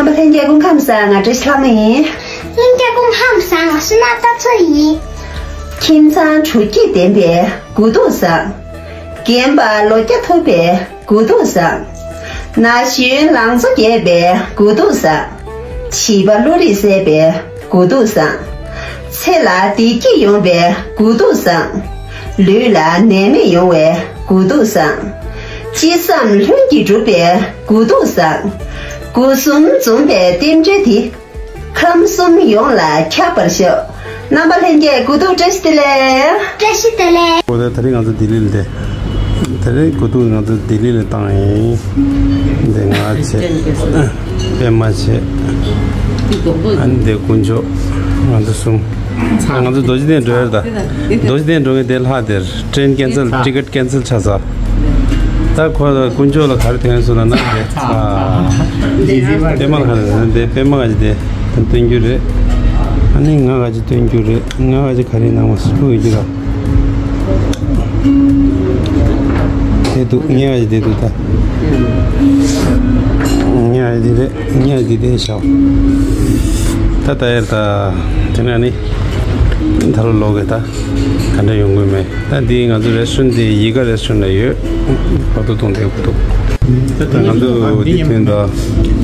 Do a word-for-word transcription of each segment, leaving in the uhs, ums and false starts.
རྣམ་པ་ལྷན་རྒྱས་སྐུ་ཁམས་བཟང་། ང་བཀྲ་ཤིས་ལྷ་མོ་ཡིན། ལྷན་རྒྱས་སྐུ་ཁམས་བཟང་། ང་བསོད་ནམས་རྟ་མཚོ་ཡིན། ཁྱིམ་ཚང་དྲུག་སྐྱིད་ལྡན་པའི་དགུ་ཐུག་བཟང་། རྒན་པ་ལོ་བརྒྱ་ཐུབ་པའི་དགུ་ཐུག་བཟང་། ན་གཞོན་ལང་ཚོ་རྒྱས་པའི་དགུ་ཐུག་བཟང་། བྱིས་པ་བློ་རིག་གསལ་པའི་དགུ་ཐུག་བཟང་། ཚེ་ལ་བདེ་སྐྱིད་ཡོང་བའི་དགུ་ཐུག་བཟང་། ལུས་ལ་ནད་མེད་ཡོང་བའི་དགུ་ཐུག་བཟང་། ཅི་བསམ་ལྷུན་གྱིས་འགྲུབ་པའི་དགུ་ཐུག་བཟང་། སྒོ་གསུམ་འཛོམས་པའི་རྟེན་འབྲེལ་དེ། ཁམས་གསུམ་ཡོངས་ལ་ཁྱབ་པར་ཤོག། རྣམ་པ་ལྷན་རྒྱས་དགུ་ཐུག་བཀྲ་ཤིས་བདེ་ལེགས། བཀྲ་ཤིས་བདེ་ལེགས། འོ་ད་དེ་རིང་ང་ཚོ་ལྡི་ལི་ལ་བསྡད། དེ་རིང་དགུ་ཐུག་ང་ཚོ་ལྡི་ལི་ལ་བཏང་ཡིན། འདི་ང་བྱས། པད་མ་བྱས། ཨ་ནི་འདི་དཀོན་མཆོག་ང་ཚོ་གསུམ། ང་ཚོ་རྡོ་རྗེ་གདན་འགྲོ་ཡ་རེད་ད། རྡོ་རྗེ་གདན་འགྲོ་མཁན་དེ་ལྷག་དེར་ཊེན་ཁེན་སལ། ཊི་ཀེ་ཊི་ཁེན་སལ་ཆགས་ཚར། ད་ཁོ་དཀོན་མཆོག་ལ་ག་རེ་ཐོན་སོང་ལབ་ན་དེ་ཚ། པད་མ་ལ་ག་རེ་ཐོན། དེ་པད་མ་ག་ཅིག་དེ་སྟོན་རྒྱུ་རེད། ཨ་ནི་ང་ག་ཅིག་སྟོན་རྒྱུ་རེད། ང་ག་ཅིག་ག་རེ་གནང་བ་སུ་ཡོད་ཀྱི་ར། དེ་འདུག་ངས་ག་ཅིག་དེ་འདུག་ད། ངས་ག་ཅིག་དེ་རེད། ངས་ག་ཅིག་དེ་བྱའོ། ད་ད་ཡར་ད། དེ་ནས་ནི་ད་ལོ་ལོག་གི་ད། ག་འདྲ་ཡོང་གི་མེད། ད་འདི་ང་ཚོ་རེ་སི་ཊོ་རན་ཊི་འདི་ཡིད་དགའ་རེ་སི་ཊོ་རན་ཊི་ལ་ཡོད། བར་དུ་གཏོང་བསྡད་དགོས་འདུག་ད་ང་ཚོ་འདི་ཐོན་འདྲ། དེ་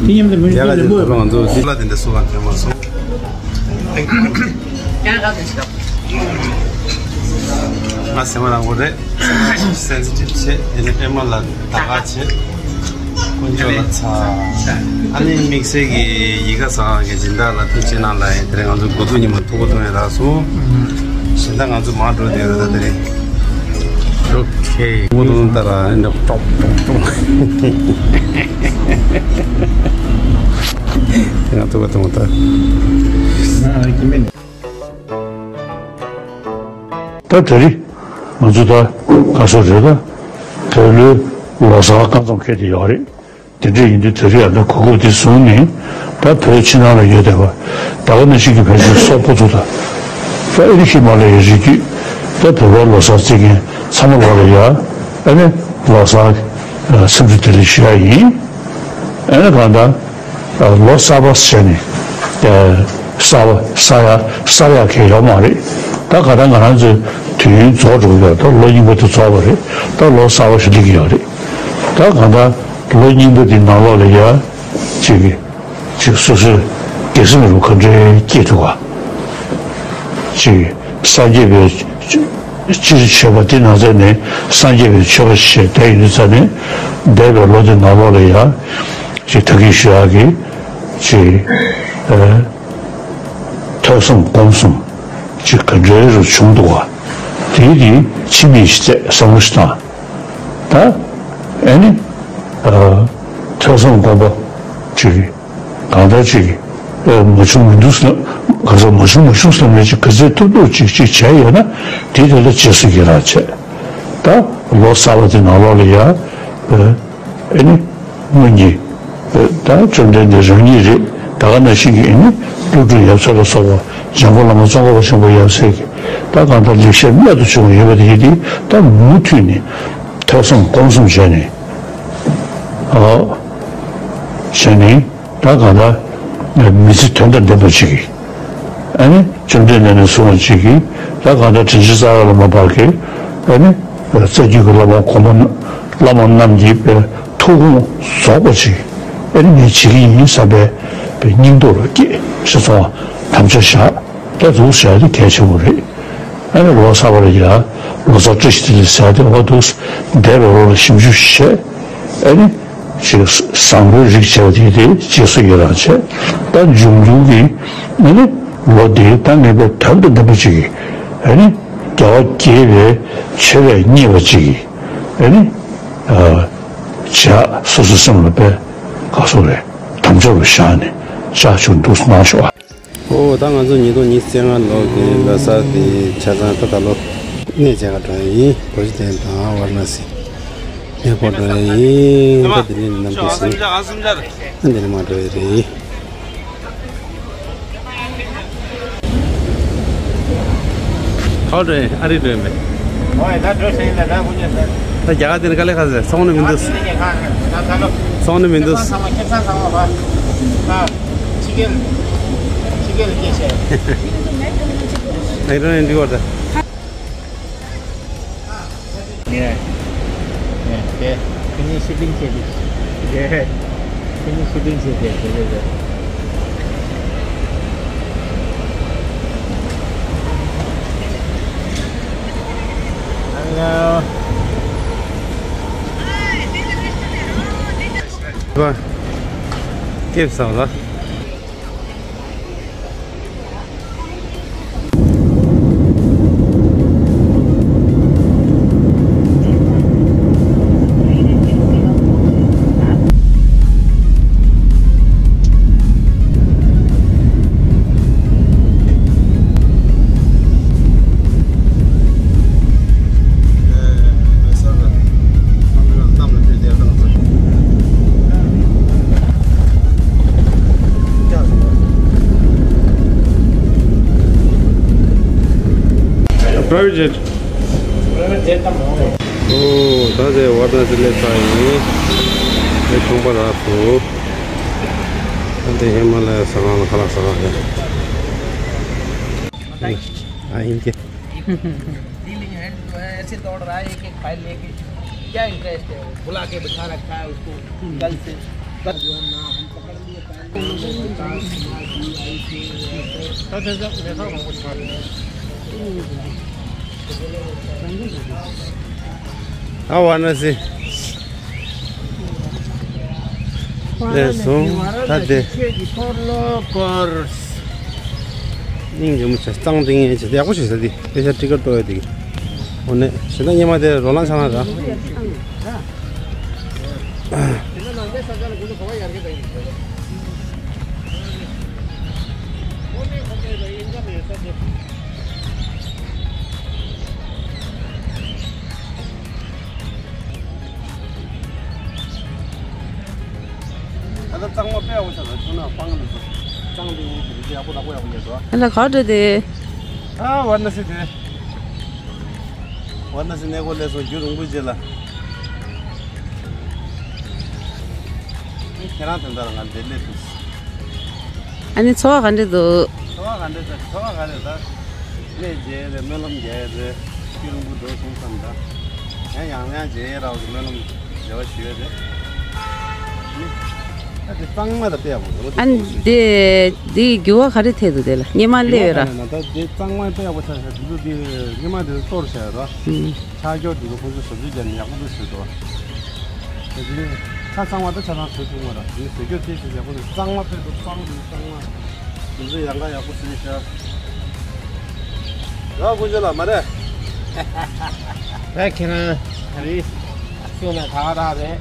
མཉམ་དུ་མི་ཡ་ག་ཚོ་ད་ལོ་ང་ཚོ་འདི་ལ་དེ་འདྲ་སུ་གང་ཐོན་མ་སོང་། ང་སེམས་པ་རང་པོ་རེད། སེན་སི་ཊིབ་བྱེད། དེ་ནས་པད་མ་ལ་ད་ག་བྱེད། དཀོན་མཆོག་ལ་ཚ། ཨ་ནི་དམིགས་བསལ་གྱི་ཡིད་དགའ་ཚང་གི་སྦྱིན་བདག་ལ་ཐུགས་རྗེ་གནང་ལ་ཡིན། དེ་རིང་ང་ཚོ་དགུ་ཐུག་ཉིན་མོ་ཐུག་པ་གཏོང་ཡ་རག་སོང་། གཞན་དག་ང་ཚོ་མར་འགྲོ་བསྡད་ཡོད་རེད་ད་དེ་རིང་། ཨོ་ཁེ། དགུ་ཐུག་ལྟ་ར་འདི་ཀྲོག་ཀྲོག་ཀྲོག་དེ་ང་ཐུག་པ་གཏོང་ད། ད་དེ་རིང་ང་ཚོ་ད་ག་ས་རེད་ད། བོད་ལོའི་ལོ་གསར་སྐབས་མཚམས་འཁེལ་བསྡད་ཡོད་རེད། དེ་འདྲ་ཡིན་དུས་དེ་རིང་ཡང་ད་གོ་སྐབས་འདི་བཟུང་ནས་ད་བོད་ཕྱི་ནང་ལ་ཡོད་བསྡད་པ་ད་ག་ནང་བཞིན་གྱི་བོད་ཆེན་སོག་པོ་ཚོ་དང་། ད་ཨེ་རི་ཧི་མ་ལ་ཡའི་རི་རྒྱུད་ད་བོད་པའི་ལོ་གསར་བརྩི་མཁན་ཚང་མ་ལོག་ལ་ཡ་ཨ་ནི་ལོ་གསར་འཚམས་འདྲི་བདེ་ལེགས་ཞུ་ཡ་ཡིན། ཨ་ནི་གང་ལྟར། ལོ་གསར་པ་བྱས་ནས། གསར་པ་གསར་ཡ་གསར་ཡ་གང་ཡོད་མ་རེད། ད་ག་ད་ང་རང་ཚོའི་དུས་ཡུན་རྫོགས་འགྲོ་གི་ཡོད། ད་ལོ་རྙིང་པ་དེ་རྫོགས་པ་རེད། ད་ལོ་གསར་པ་ཞིག་སླེབས་ཀྱི་ཡོད་རེད། ད་ག་ད་ལོ་རྙིང་པ་དེ་ནང་ལོགས་ལ་ཡ། ཅིག་གི་ཅིག་སོ་སོའི་དགེ་སེམས་རུ་ག་འདྲའི་སྐྱེས་ཐུབ་པ། ཅིག་གི་སངས་རྒྱས་པའི་སྤྱིར་མཆོད་པ་དེ་ནང་ཚན་ནས་སངས་རྒྱས་པའི་མཆོད་པ་ཞེས་བསྡད་ཡོད་དུས་ཙ་ནས་འདས་པའི་ལོ་དེ་ནང་ལོགས་ལ་ཡ། ཅིག་ད་གིན་ཞུ་ཡག་གི་ཅིག་ཨ། ཐོས་བསམ་སྒོམ་གསུམ་ཅིག་ག་འདྲའི་རུ་བྱུང་འདུག་ག་དེའི་དེ་ཕྱི་མིག་ཞིག་བལྟས་བསམ་བློ་ཞིག་བཏང་། ད་ཨ་ནི་ཨ་ཐོས་བསམ་སྒོམ་པ་ཅིག་གང་ལྟར་ཅིག་ཨ་མ་བྱུང་མི་འདུག་བསམ། ག་ཚོད་མ་བྱུང་མ་བྱུང་བསམ་ནས་ཅིག་ག་ཚོད་ཐུབ་ཐུབ་ཅིག་ཅིག་བྱས་ཡོད་ན་དེ་དེ་ལ་རྗེས་སུ་ཡི་རང་བྱས། ད་ལོ་གསར་པ་དེ་ནང་ལོགས་ལ་ཡ་ཨ། ཨེ་ནི། སྔོན་གྱི། ད་བཅོམ་ལྡན་འདས་རང་ཉིད་རེད། ད་ག་ནང་བཞིན་གྱི་ཨེ་ནི། ཀླུ་སྒྲུབ་ཡབ་སྲས་ལ་སོགས་པ་འཇམ་མགོན་བླ་མ་ཙོང་ཁ་པ་ཆེན་པོ་ཡབ་སྲས་ཀྱི་ད་གང་ལྟར་ལེགས་བཤད་རྨད་དུ་བྱུང་བ་ཡོད་པ་དེ་ཡིན་ཏེ། ད་མུ་མཐུད་ནས་ཐོས་བསམ་སྒོམ་གསུམ་བྱས་ནས། ཨ། བྱས་ནས་ད་གང་ལྟར་མི་ཚེ་དོན་དང་ལྡན་པ་ཅིག་གིས། ཨ་ནི་བཅོམ་ལྡན་འདས་ནས་བཟུང་བ་ཅིག་གིས་ད་གང་ལྟར་དྲིན་ཅན་རྩ་བ་ལ་མ་འབར་གྱི། ཨ་ནི་རྩ་རྒྱུད་ཀྱི་བླ་མ་གོང་མ་བླ་མ་རྣམས་ཀྱི་པའི་ཐུགས་དགོངས་རྫོགས་པ་ཅིག་ཨ་ནི་ངས་བྱེད་ཀྱི་ཡིན་བསམ་པའི་པའི་སྙིང་སྟོབས་ལ་སྐྱེས་ཞེས་སོང་བ་དམ་བཅའ་བཞག་ད་འདུག་ཟེར་ཡ་དེ་གལ་ཆེན་པོ་རེད། ཨ་ནི་ལོ་གསར་པ་ལ་ཡ་ལོ་གསར་བཀྲ་ཤིས་བདེ་ལེགས་ཟེར་ཡ་དེ་འོ་འདུག་འདས་པའི་ལོ་ལ་ཞིབ་འཇུག་བྱས་ཨ་ནི། ཞེས་བཟང་པོའི་རིགས་བྱས་པ་དེ་དེ་རྗེས་སུ་ཡི་རང་བྱས། ད་འབྱུང་འགྱུར་གྱི་ཨ་ནི་ལོ་འདིའི་ད་ངེས་པའི་དོན་དང་ལྡན་པ་ཅིག་གིས་ཨ་ནི་རྒྱལ་བ་དགྱེས་པའི་མཆོད་པས་མཉེས་པ་ཅིག་གིས་ཨ་ནི་ཨ་བྱ་སོ་སོའི་སེམས་ལ་དཔེ་ག་སོགས་རེད་དམ་བཅའ་རུ་བཞག་ནས་བྱ་ཆུང་འདུག་གནང་ཤོག་ཨ། ཨོ་ད་ང་ཚོ་ཉིས་སྟོང་ཉི་ཤུ་རྩ་ལྔ་ལོ་གི་ལོ་གསར་དེ་ཆ་ཚང་ད་ད་ལོ་གནས་མཇལ་ཁ་འགྲོ་ཡ་ཡིན། རྡོ་རྗེ་གདན་དང་ཝཱ་ར་ཎ་སི་གནས་སྐོར་འགྲོ་ཡ་ཡིན། ད་དེ་ནས་ནམ་དུས་སུ་ཨ་འདི་ནས་མར་འགྲོ་ཡ་རེད། ཁའོ་འགྲོ་ཡ་ཨ་རི་འགྲོ་ཡ་མེད། ད་རྒྱ་གར་དེ་ནི་དཀའ་ལས་ཁག་ཟེར་ཚོང་ནི་མི་འདུག་ཚོང་ནི་མི་འདུག་ཨེ་རོ་ནི་འགྲིག་བར་ད། ཡ། ཡ། དེ་ཁོ་གཉིས་ཤུ་ཊིང་བྱས་ཏེ། ཡ། ཁོ་གཉིས་ཤུ་ཊིང་བྱས་ཏེ་དེ་རེད་རེད། ཧེ་ལོ། ཀེབ་སང་ལ། Private jet. Private jet དང་མང་བ། ཨོ། ད་དེ་ཝཱ་ར་ཎ་སི་སླེབས་ཚར་ཡིན། དེ་ཁང་པ་རག་སོང་། ད་དེ་ཧི་མ་ལ་ཡ་ཟ་ཁང་ལ་ཁ་ལག་ཟ་ཁང་རེད། ཨ་ཡིན་གྱི། dealing hand जो है ऐसे दौड़ रहा है, एक एक फाइल लेके। क्या इंटरेस्ट है? बुला के बिठा रखा है उसको कल से। कल जो है ना, हम पकड़ लिए। ད་དེ་ཚོ་ལས་ཀ་མང་པོ་ཆགས་རེད། ཨ་ཝཱ་ར་ཎ་སི། ལས་སོང་ད་དེ། ཁྱེད་ཀྱི་ཐོར་ལོ་ཀོར། སྙིང་རྗེ་མོ་བྱས་གཙང་ཏིང་ངེ་བྱས་ཡག་པོ་བྱས་ས་དེ་དཔེ་ཆ་ཊི་ཀེ་ཊི་ལྟོ་ཡ་དེ་གི། འོ་ནས་ཞེ་ད་སྙེ་མ་དེ་རོ་ལངས་ཆགས་ན་ར། ད་ལྟ་གཙང་མ་དཔེ་ཡག་པོ་ཆགས་ལ་ཁྱོད་ན་སྤང་གི་འདུག་གཙང་དེ་ཡིན་གྱི་ཡག་པོ་ནག་པོ་ཡག་པོ་ཡོད་དོ། ཨ་ལ་ག་འགྲོ་དེ། ཨ་ཝཱ་ར་ཎ་སི་དེ། ཝཱ་ར་ཎ་སི་གནས་སྐོར་ལས་སོང་རྒྱུན་རིང་པོའི་རྗེས་ལ། ཁྱེད་རང་དེ་འདྲ་ལ་ང་འདིར་སླེབས་ཐུབ། ཨ་ནི་འཚོ་བ་ག་འདྲ་འདུག་འཚོ་བ་ག་འདྲ་འདུག་འཚོ་བ་ག་རེ་ད། གནས་མཇལ་རེད། སྨོན་ལམ་རྒྱག་རེད། རྒྱུན་རིང་པོ་འགྲོ་སོང་བསམ་ད། ཡང་ཡང་ཡང་མཇལ་རོགས་ཀྱི་སྨོན་ལམ་རེ་བ་ཞུ་ཡ་རེད། ཨ་དེ་གཙང་མ་ད་དཔེ་ཡག་པོ་འདུག་ཨ་ནི་དེ་དེ་འགྱུར་བ་ག་རེ་ཐེབས་འདུག་དེ་ལ་སྙེ་མ་སླེབས་ཡོད་ར། ད་དེ་གཙང་མ་དཔེ་ཡག་པོ་ཆགས་ཤག་དེ་ཚོ་དེ་སྙེ་མ་དེ་ཚོ་གཏོར་བྱས་ར། ཨུམ། ཆག་སྐྱོ་དེ་ཚོ་ཁོ་ཚོས་བཟོ་བཅོས་བརྒྱབ་ནས་ཡག་པོ་འདུག་ཟེར་འདུག་དེ་དེ་ནས་ཆ་ཚང་བ་ད་ཆ་ཚང་བཟོ་ཐུབ་མ་ར། དེ་ནས་བཟོ་སྐྱོ་དེ་ཚོ་ཡག་པོ་འདུག་གཙང་མ་དཔེ་འདུག་སྤང་འདུག་གཙང་མ། དེ་ཚོ་ཡང་ག་ཡག་པོ་བཟོས་ཤག་ར་ཀུན་སྤྱོད་ལགས་མ་རེད། རེད། ཁྱེད་རང་ག་རེ་ཤོད་ན་ད་ག་རང་རེད།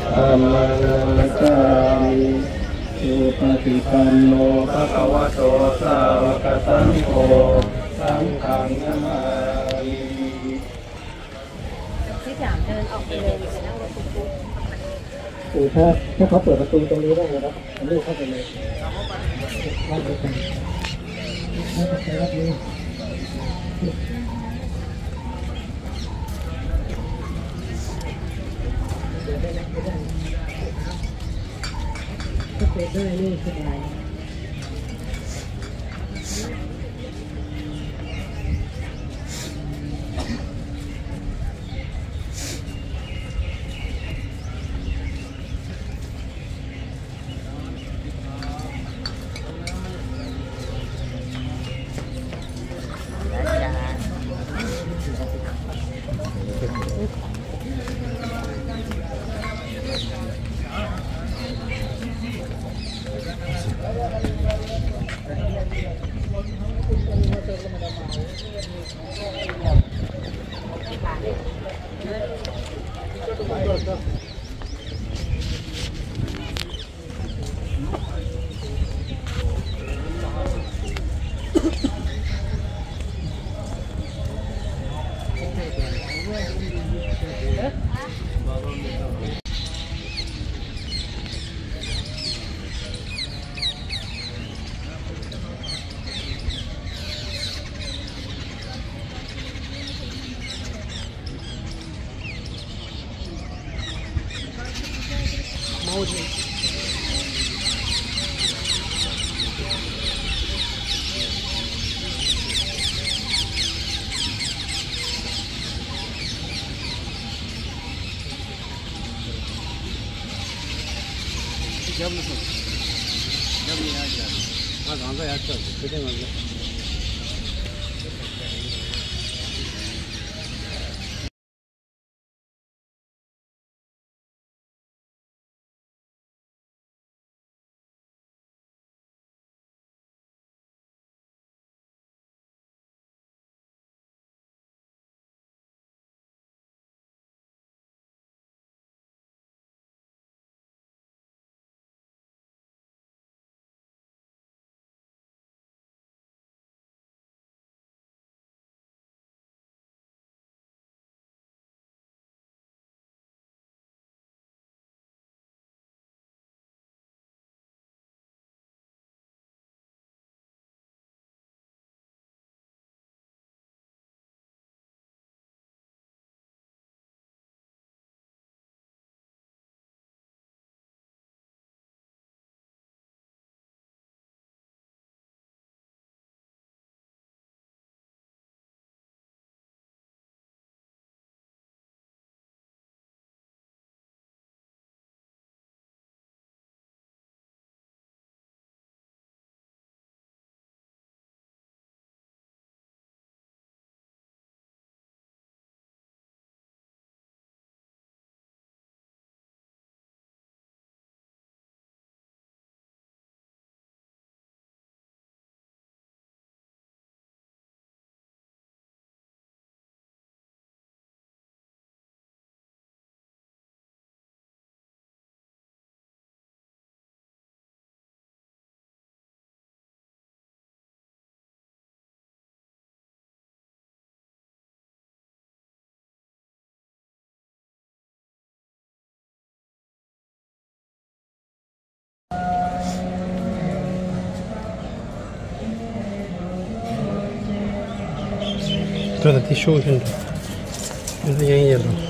ธัมมังนะมัสสามิ สุปฏิปันโน ภะคะวะโต สาวกสังโฆ สังฆังนะมามิ เดี๋ยวพี่แถมเดินออกไปเลย เดี๋ยวจะนั่งรถตุ๊กตุ๊ก คือถ้า ถ้าเขาเปิดประตูตรงนี้ได้นะครับ ลูกเข้าไปเลย วัดเดียวกัน ถ้าจะไปวัดนี้ ก็เปิดได้นี่สบาย རྒྱབ་ལ་སོང་། རྒྱབ་ལ་ཡར་རྒྱབ། ང་རང་ཚོ་ཡར་ཆགས་ཟེར་ཁྱོད་ང་ཚོ། དེ་ལ་དེ་ཤོག་ཤིན་ཏུ། དེ་ལ་ཡང་ཡང་དང་